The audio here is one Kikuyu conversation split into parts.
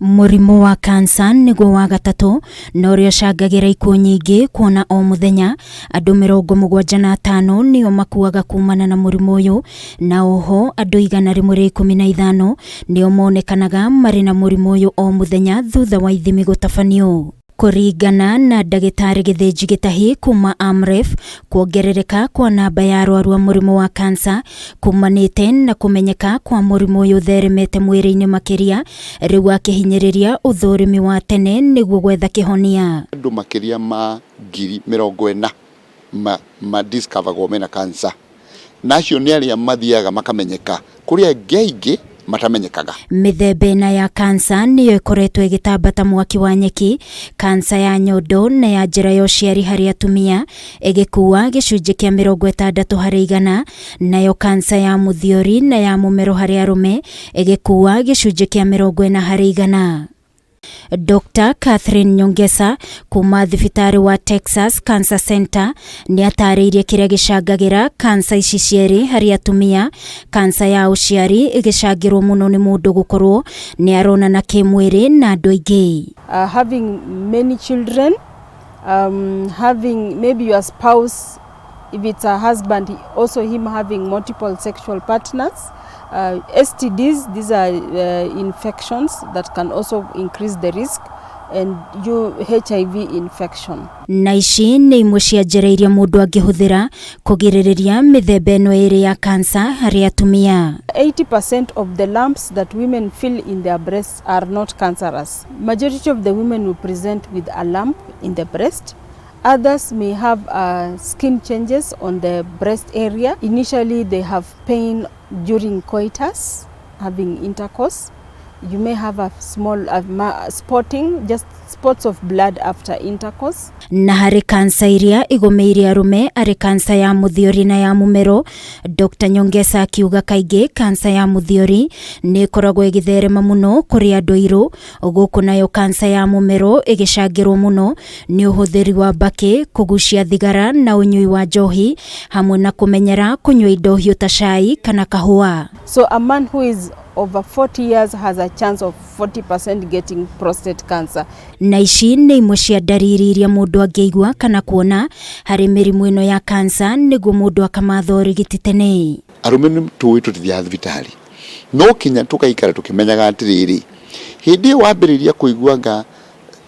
Mũrimũ wa kansa nĩguo wa gatatũ na ũrĩa ũcangagĩra ikuũ nyingĩ, kuona o mũthenya andũ 75 nĩo makuaga kumana na mũrimũ ũyũ, na oho andũ 115 nĩo monekanaga marĩ na mũrimũ ũyũ o mũthenya thutha wa ithimi gũtabanio. Kũringana na ndagĩtarĩ Gĩthĩnji Gĩtahi kuma AMREF, kuongerereka kwa namba ya arwaru a mũrimũ wa kansa kumanĩte na kũmenyeka kwa mũrimũ ũyũ ũtheremete mwĩrĩ-inĩ makĩria, rĩu akĩhinyĩrĩria ũthũrimi wa tene nĩguo gwetha kĩhonia. Andũ makĩria ma 40,000 ma discoveragwo mena cancer, na acio nĩ arĩa mathiaga makamenyeka, kũrĩ angĩ aingĩ matamenyekaga. Mĩthemba ĩna ya kansa nĩyo ĩkoretwo ĩgĩtamba ta mwaki wa nyeki: kansa ya nyondo na ya njĩra ya ũciari harĩ atumia ĩgĩkua gĩcunjĩ kĩa 60%, nayo kansa ya mũthiori na ya mũmero harĩ arũme ĩgĩkua gĩcunjĩ kĩa 40%. Dr. Catherine Nyongesa kuma thibitarĩ wa Texas Cancer Center nĩ atarĩirie kĩrĩa gĩcangagĩra kansa ici cierĩ harĩ atumia, kansa ya ũciari ĩgĩcangĩrwo mũno nĩ mũndũ gũkorwo nĩ aronana kĩmwĩrĩ na andũ aingĩ. Having many children, having maybe your spouse, if it's a husband, also him having multiple sexual partners. STDs, these are infections that can also increase the risk, and you HIV infection. Na ici nĩ imwe cia njĩra iria mũndũ angĩhũthĩra kũgirĩrĩria mĩthemba ĩno ĩrĩ ya kansa harĩ atumia. 80% of the lumps that women feel in their breasts are not cancerous. Majority of the women will present with a lump in the breast. Others may have skin changes on the breast area. Initially, they have pain during coitus, having intercourse. You may have a small spotting, just spots of blood after intercourse. Na harĩ kansa iria igũmĩire arũme arĩ kansa ya mũthiori na ya mũmero, Dr. Nyongesa akiuga kaingĩ kansa ya mũthiori nĩ ĩkoragwo ĩgĩtherema mũno kũrĩ andũ airũ, gũkũ nayo kansa ya mũmero ĩgĩcangĩrwo mũno nĩ ũhũthĩri wa mbakĩ, kũgucia thigara na ũnyui wa njohi, hamwe na kũmenyera kũnyua indo hiũ ta cai kana kahũa. So a man who is over 40 years has a chance of 40% getting prostate cancer. Na ici nĩ imwe cia ndariri iria mũndũ angĩigua kana kuona harĩ mĩrimũ ĩno ya kansa nĩguo mũndũ akamatha ũrigiti tene. Arũme nĩ tũĩ tũtithiaga thibitarĩ, no kinya tũgaikara tũkĩmenyaga atĩrĩrĩ, hĩndĩ ĩyo wambĩrĩria kũigua nga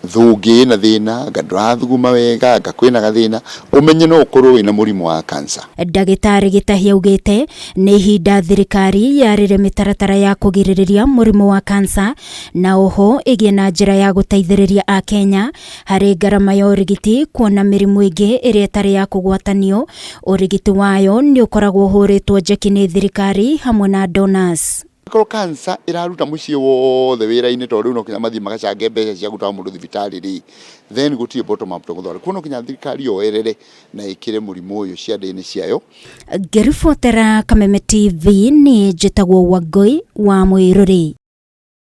thũngĩ ĩna thĩna, anga ndũrathuguma wega, anga kwĩna gathĩna, ũmenye no ũkorwo wĩna mũrimũ wa kansa. Ndagĩtarĩ Gĩtahi augĩte nĩ ihinda thirikari yarĩre mĩtaratara ya kũgirĩrĩria mũrimũ wa kansa, na oho ĩgĩe na njĩra ya gũteithĩrĩria akenya harĩ ngarama ya ũrigiti, kuona mĩrimũ ĩngĩ ĩrĩa ĩtarĩ ya kũgwatanio ũrigiti wayo nĩ ũkoragwo ũhũrĩtwo njeki nĩ thirikari hamwe na donors. Korwo kansa ĩraruta mũciĩ wothe wĩra-inĩ, tondũ rĩu no nginya mathiĩ magacange mbeca cia gũtwara mũndũ thibitarĩ rĩ, then gũtirĩ bottom up tũgũthondeka. Kuo no nginya thirikari yoerere na ĩkĩre mũrimũ ũyũ ciande-inĩ ciayo. Ngĩribotera Kameme TV, nĩ njĩtagwo Wangũi wa Mwĩrũrĩ.